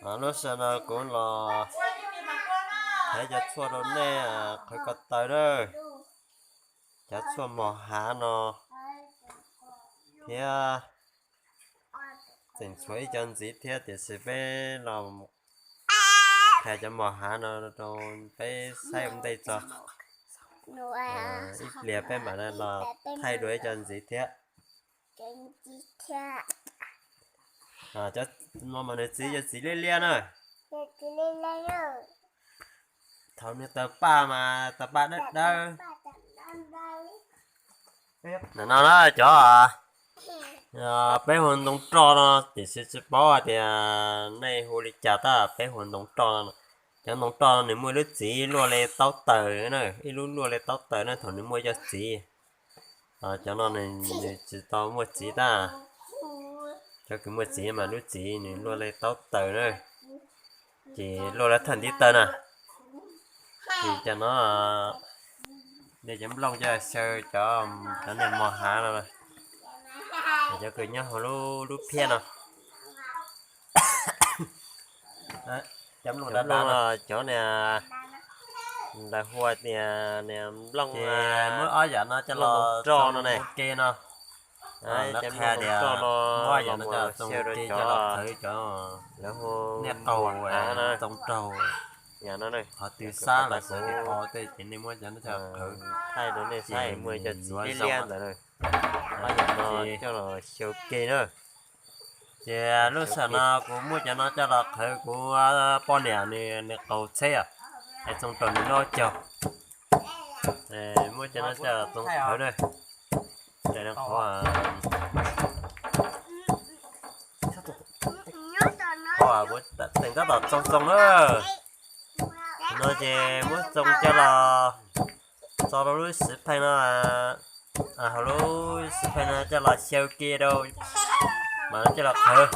Lub sij hawm no kuv los thaiv cov tshuaj rau nej qhwv ko taw na. Cov tshuaj mos hav no thiab, tseem tshuav ib co ntxiv thiab tiam sis peb los qhia cov mos hav no rau peb saib ua ntej tso. Ib pliag peb mam los thaij dua ib co ntxiv thiab. Cov no mas nws txiv yog txiv liab liab na. Thaum nws tawg paj mas tawg paj dawb dawb. Ntawm no na cov peb hu ntoo roj no tiam sis tsis paub hais tias nej hu li cas tab peb hu ntoo roj no. Cov ntoo roj no nws muaj lub txiv luaj li taub taws na, ib lub luaj li taub taws na thaum nws muaj cov txiv. Cov no nws tsis tau muaj txiv tab. Cov kws muaj txiv mas lub txiv nws luaj li taub taws na, ces luaj li thawj ntiv taw na. Ces cov no nej cov nplooj coj xyaw cov, cov niag mos hav no, cov kws nyob hauv lub phiab no. Cov nplooj dav dav no cov niag lawv hu tias niag nplooj, muab ob yam no coj los roj no ne. Ua ke no, lawv qhia tias muab ob yam no coj los xyaw rau cov, lawv hu niag qaug, ntoo raug, qhov twg sab los xyaw tej qhov tej ces nej muab cov no coj los qhwv, thaij rau nej saib muaj cov txiv liab liab ntawd na. Ob yam no coj los xyaw ke na. Ces lub sij hawm no kuv muab cov no coj los qhwv kuv poj niam nws, nws qaug tsheb os, es Txoov raug nws noj caug, muab cov no coj los Txoov qhwv na. Qhov, qhov kuv teem tab tom Txoov Txoov na. No ces muab Txoov coj los tso rau lub siv pheej no, hauv lub siv pheej no coj los xyaw ke rau, mas coj los qhwv.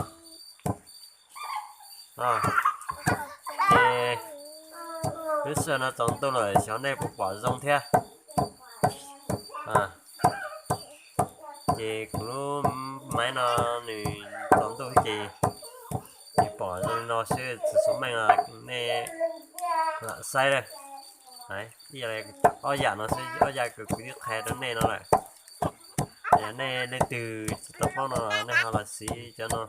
Ces lub sij hawm no tsaus ntuj lawm xyov nej puas pom zoo thiab. Ces kuv lub maiv no nws tsaus ntuj ces tsis pom zoo li no xwb, txhua txhua meej nej lam saib lawm. Ib yam li ob yam no xwb, ob yam kws kuv twb qhia rau nej no lawm. Yog nej leej twg tsis tau paub no nej ho los siv cov no.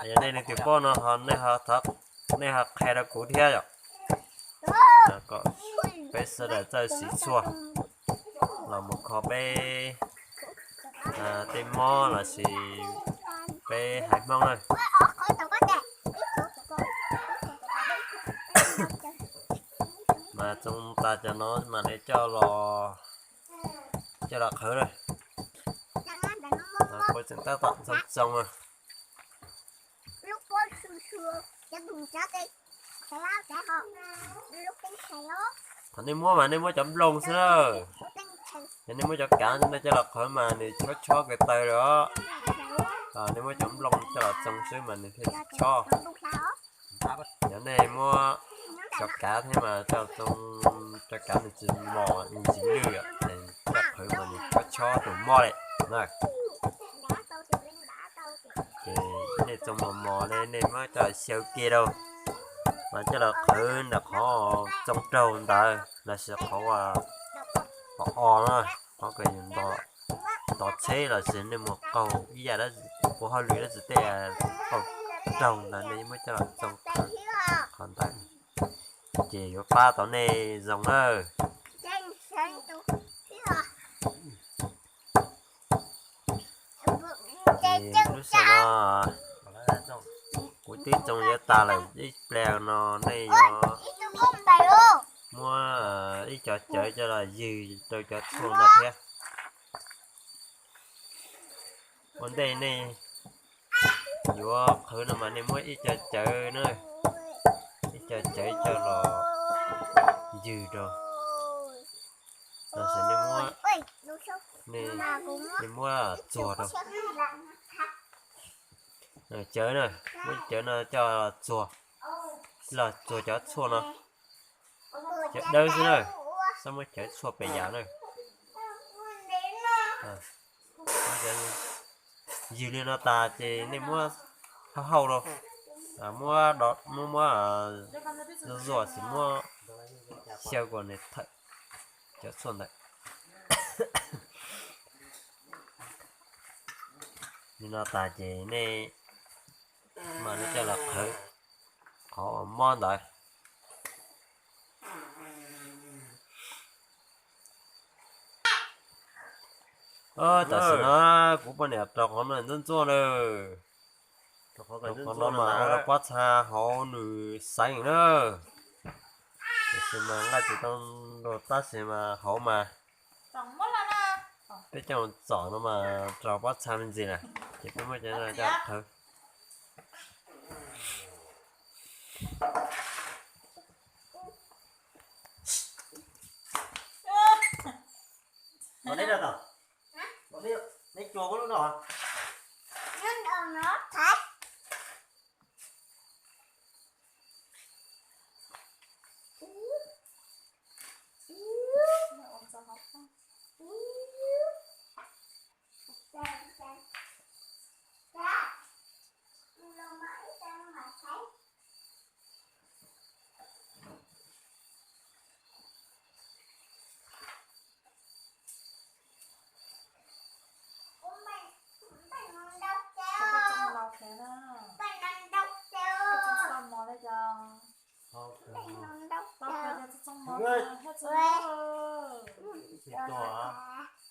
Yog nej leej twg paub no ho nej ho, nej ho qhia rau kuv thiab yom. Kom peb sawv daws txawj siv tshuaj los mus kho peb tej mob lossis peb haiv Hmoob na. Mas Txoov tas cov no mam li coj los, coj los qhwv na. Kuv tseem tab tom Txoov Txoov na. Thaum nej muab mas nej muab cov nplooj xwb na. Yog nej muab cov kav nej coj los qhwv mas nws chob chob kawg taw lawm os. Nej muab cov nplooj coj los Txoov xwb mas nws thiaj tsis chob. Yog nej muab cov kav thiab mas coj los Txoov, cov kav nws tsis mos, nws tsis lwj, coj qhwv mas nws chob chob tus mob li na. Ces nej Txoov mos mos ne, nej muab coj los xyaw ke rau, mas coj los qhwv ntawm qhov Txoov raug ntawd lossis qhov o o na, qhov kws yus nto tsheb lossis nej mus qaug ib yam dab tsi, ua hauj lwm dab tsi tej qaug raug ntawd nej muab coj los Txoov qhwv qhov ntawd, ces yuav pab tau nej zoo nawb. Ces lub sij hawm no kuv twb Txoov yuav tas lawm, ib pliag no nej yuav muab ib co cawv coj los ywg rau cov tshuaj no thiab. Ua ntej nej yuav qhwv no mas nej muab ib co cawv na, ib co cawv coj los ywg rau, los sis nej muab, nej muab txuag rau. Cawv na, muab cawv no coj txuag, los txuag cov tshuaj no. Cawv dawb xwb na, txhob muab cawv tshuaj pes yam na. Ywg li no tas ces nej muab hau hau rau, Muab, muab, muab zuaj zuaj xwb, muab xyaw kom nws thawm cov tshuaj ntawd. Nim no tas ces nej mam li coj los qhawv qhov uas mob ntawd. Tam sim no kuv poj niam rau qhov no ntxuaj ntxuaj lawm. Rau qhov no mas ua rau pob txha hauv nws xaiv na. Tiam sis mas nqaij tsis tau nrog tab sis mas hauv mas peb coj txom no mas rau pob txha me ntsis na, ces peb muab cov no coj qhawv.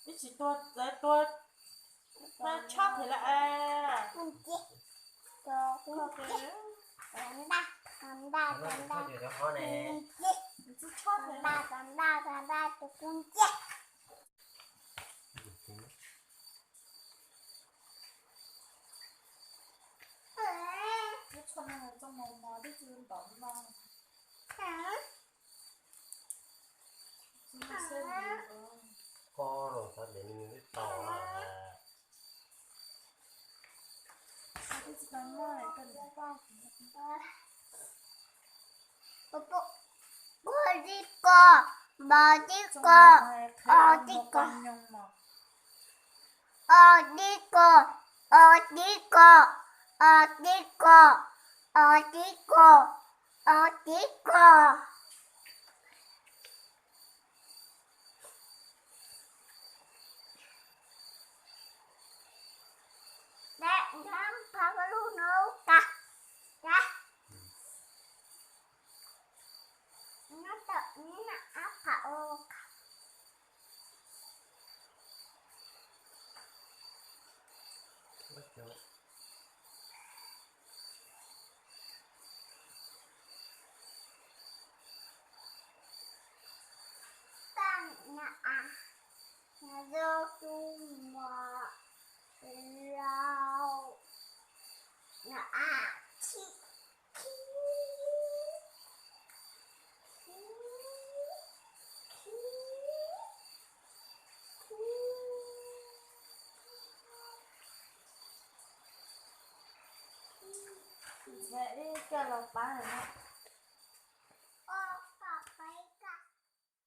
Ib tsis tua, txawm tua, chob thiab lawm. Ua tib ko, npau tib ko, o tib ko, o tib ko, o tib ko, o tib ko, o tib ko, o tib ko. Ntxhais ib koj los pab no.